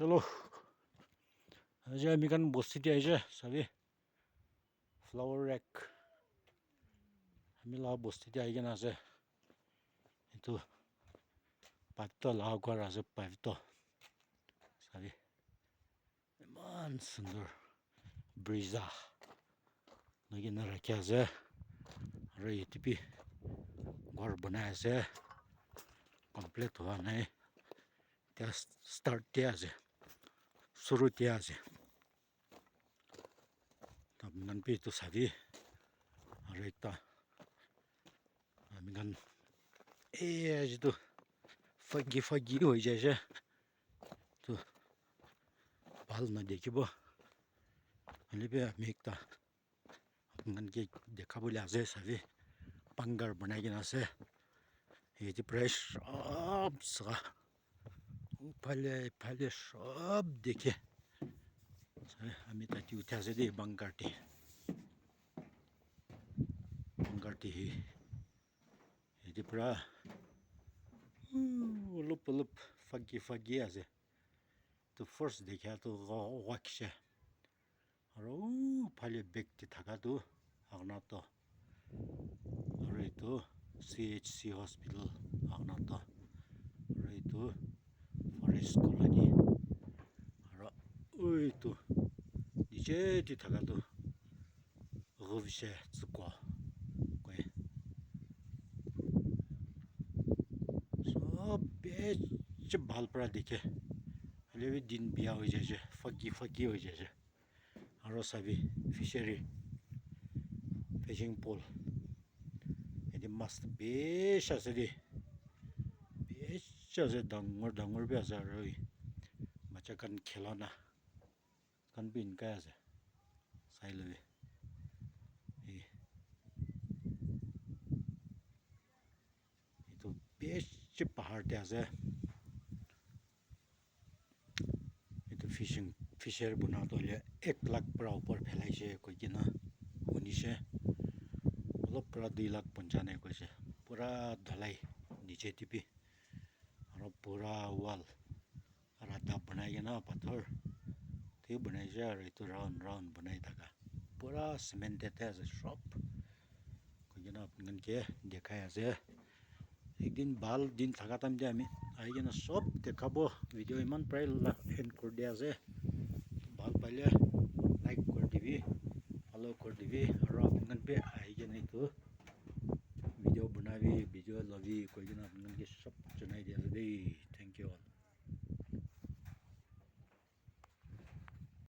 চলো, আজি আমি খান বস্তিতে আহিছে। চাবি, ফ্লাৱাৰ ৰেক আমি লগা বস্তিতে আহি কিনে আছে। এইটো পাইপটো লগা ঘৰ আছে। পাইপটো চাবি, ইমান সুন্দৰ ব্ৰিজা লৈ কিনে ৰাখি আছে। আৰু এইটো বি ঘৰ বনাই আছে, কমপ্লিট হোৱা নাই এতিয়া, ষ্টাৰ্ট দিয়া আছে, চুৰু দিয়া আছে। আপোনালোকে বি এইটো চাবি। আৰু একটা আমি খান এই যিটো ফগি ফগি হৈ যাইছে, তো ভাল নেদেখিব। হ'লেবি আমি একটা আপোনালোকে দেখাবলৈ আছে। চাবি, বাংকাৰ বনাই কিনে আছে। এইটো প্ৰায় চব জেগা ইফালে ইফালে চব দেখে। আমি তাতে উঠি আছে দেই বাংকাৰতে। বাংকাৰতে এইটো পৰা অলপ অলপ ফগি ফগি আছে। তো ফাৰ্ষ্ট দেখাটো ৱাকছে আৰু ফালে বেগটি থকাটো আগনাটো। আৰু এইটো চিএইচচি হস্পিটেল আগনাটো। আৰু এইটো ফৰেষ্ট কলনি। আৰু এইটো নিচেতে থকাটো 尔比塞之国কয়। চব বেছি ভাল পৰা দেখে। হ'লেবি দিন বিয়া হৈ যাইছে, ফগি ফগি হৈ যাইছে। আৰু চাবি, ফিচাৰী, ফিচিং পল। ইয়াতে মাছ বেছি আছে দেই, বেছি আছে। ডাঙৰ ডাঙৰ বি আছে। আৰু বাচ্চা খান খেলনা খান বি এনেকাই আছে, চাই ল'বি। এই এইটো বেছি পাহাৰতে আছে। এইটো ফিচিং ফিচাৰী বনোৱাটো হ'লে 1 লাখ পৰা ওপৰ পেলাইছে কৈ কিনে শুনিছে। অলপ পৰা 2 লাখ পঞ্চা নাই কৈছে। পূৰা ঢলাই নিচে টিপি আৰু পূৰা ৱাল ৰাডা বনাই কিনে পাথৰ ঠিক বনাইছে। আৰু এইটো ৰাউণ্ড ৰাউণ্ড বনাই থকা পূৰা চিমেণ্টেতে আছে চব কৈ কিনে আপোনালোকে দেখাই আছে। একদিন ভাল দিন থকা টাইমতে আমি আহি কিনে চব দেখাব। ভিডিঅ' ইমান প্ৰায় এণ্ড কৰি দিয়া আছে। ভাল পালে লাইক কৰি দিবি, ফ'ল' কৰি দিবি। আৰু আপোনালোকে আহি কিনে এইটো ভিডিঅ' বনাবি, ভিডিঅ' ল'বি কৈ কিনে আপোনালোকে চব জনাই দি আছে দেই।